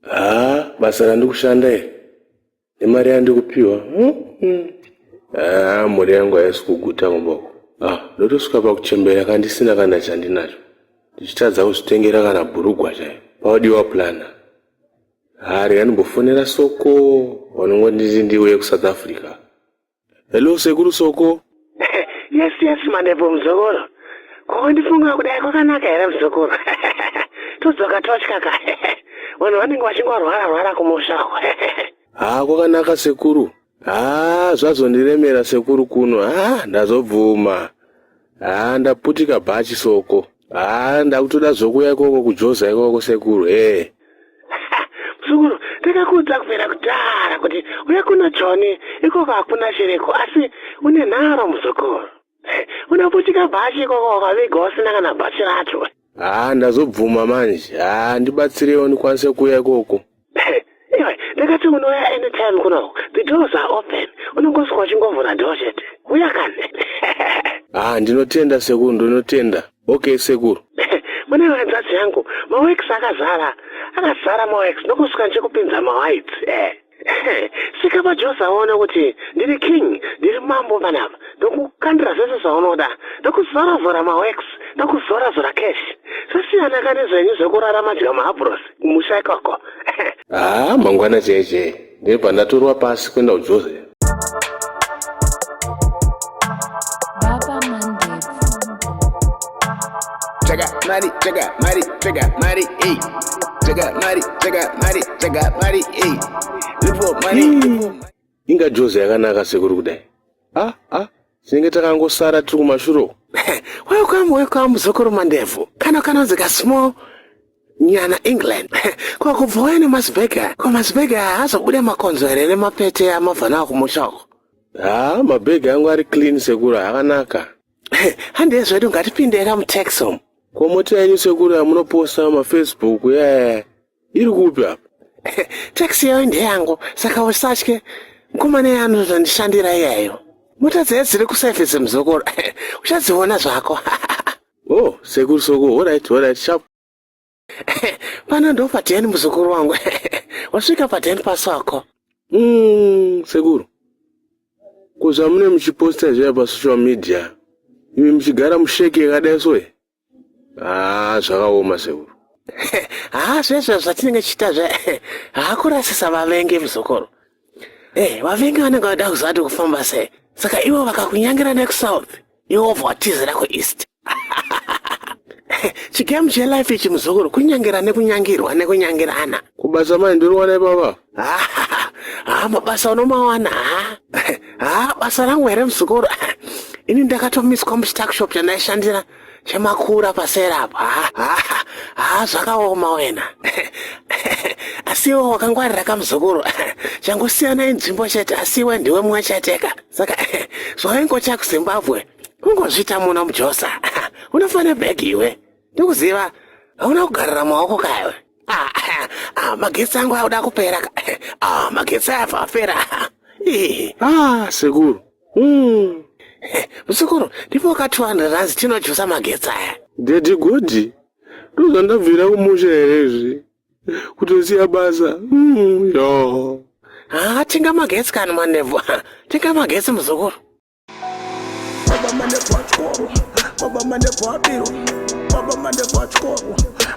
Haa basa randikushanda iri nemari yandikupiwa haa mhuri yangu haisi kuguta kumba uko. Ah, ndotosvika pakuchembera kandisina kana chandinacho ndichitadza kuzvitengera kana bhurugwa chaiyo. Paudiwa plana. Haa rega ndimbofonera Soko vanongonditi ndiuye kuSouth Africa. Hello sekuru Soko. Yes, yes, mandepo muzukuru. Ko ndifunga kudai kwakanaka here muzukuru? Todzoka totya ka. Vanhu vanenge vachingorwara rwara kumusha uko. Haa kwakanaka sekuru. Haa zvazondiremera sekuru kuno. Haa ndazobvuma. Haa ndaputika bhachi Soko. Haa ndakutoda zvokuya ikoko kujoza ikoko sekuru. Hey. Muzukuru, ndakakuudza kubvira kudhara kuti uya kuno Joni, ikoko hakuna chiriko, asi une nharo muzukuru. Unoputika bhachi ikoko ukaviga usina kana bhachi racho. Haa ndazobvuma manje. Haa ndibatsirewo ndikwanise kuuya ikoko. Iwe, ndakati unouya anytime kuno. The doors are open. Unongosvika uchingovhura door chete. Uya kani. Haa ndinotenda sekuru, ndinotenda. Okay sekuru. Mune hanzvadzi yangu, maworks akazara. Akazara maworks, ndokusvika ndichikupinza mawhites. Eh. Sika paJosa uone kuti ndiri king, ndiri mambo panapa. Ndokukandira zvese zvaunoda. Ndokuzora-zora maworks, ndokuzora-zora cash. Zvasiyana kani zvenyu zvekurara madya mahabhurosi kumusha ikoko. Haa mangwana chaiye chaiye ndinobva ndatorwa pasi kuenda kuJoza. Baba Mandebvu. Chaka mari, chaka mari, chaka mari, ey. Chaka mari, chaka mari, chaka mari, ey. Look for money, look for money. Inga Joza yakanaka sekuru kudai. Ah ah tinenge takangosara tiri kumashure uko. Welcome, welcome, muzukuru Mandebvu. Kano kanonzi ka small nyana England. Ko kubva uya nemazibhega. Ko mazibhega haazobude makonzo here nemapete amabva nawo kumusha uko? Haa mabhegi angu ari clean sekuru akanaka. Handei zvedu ngatipinde ka mutaxi umu. Ko mota yenyu sekuru yamunoposta mafacebook yaya iri kupi apa? Taxi yayo ndeyangu saka usatye. Mukomana iye anozondishandira iyayo. Mota dzayo dziri kuservice muzukuru. Uchadziona zvako. Oh sekuru Soko alright alright sharp. Pano ndo padheni muzukuru wangu. Wasvika padheni pasoko. Sekuru. Ko zvamune muchiposta zviya pasocial media imi muchigara musheke yakadai so here? Haa zvakaoma sekuru. Haa zvezvo zvatinenge tichiita zve haakurasisa vavengi muzukuru. Eh, vavengi vanenge vada kuziva kuti kufamba sei. Saka ivo vakakunyangira nekusouth, iwe wobva watizira kueast. Chigame chelife ichi muzukuru, kunyangira nekunyangirwa nekunyangirana. Kubasa manje ndiriwana ipapa? Haa mabasa unomawana ha. Haa basa rangu here muzukuru. Ini ndakatomiswa muchituckshop chandaishandira chemakura pasera apo. Haa zvakaoma wena. Asi iwe wakangwarira kamuzukuru. Changosiyana inzvimbo chete asi iwe ndiwe mumwe cheteka. Saka zvawaingocha kuZimbabwe kungozviita muno muJosa. Unofanira bhegi iwe. Ndikuziva hauna kugarira maoko kaiwe. Magetsi angu akuda kupera. Magetsi aya apera. Ah sekuru. Muzukuru, ndipo wakati 200 rands tinojusa magetsi aya. Daddy Godi, ndozvandabvira kumusha here izvi? Kutosiya basa. Yo. Haa tenga magetsi kani Mandebvu. Tenga magetsi muzukuru. Baba Mandebvu achikoro, Baba Mandebvu abirwa, Baba Mandebvu achikoro,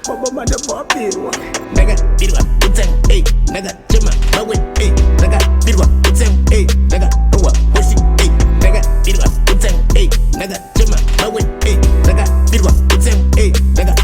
Baba Mandebvu abirwa. Ndakabirwa kutsenga, ey, ndakachema mawe, ey, ndakabirwa kutsenga, ey, ndakarohwa hosi, ey, ndakabirwa kutsenga, ey, ndakachema mawe, ey, ndakabirwa kutsenga, ey, ndaka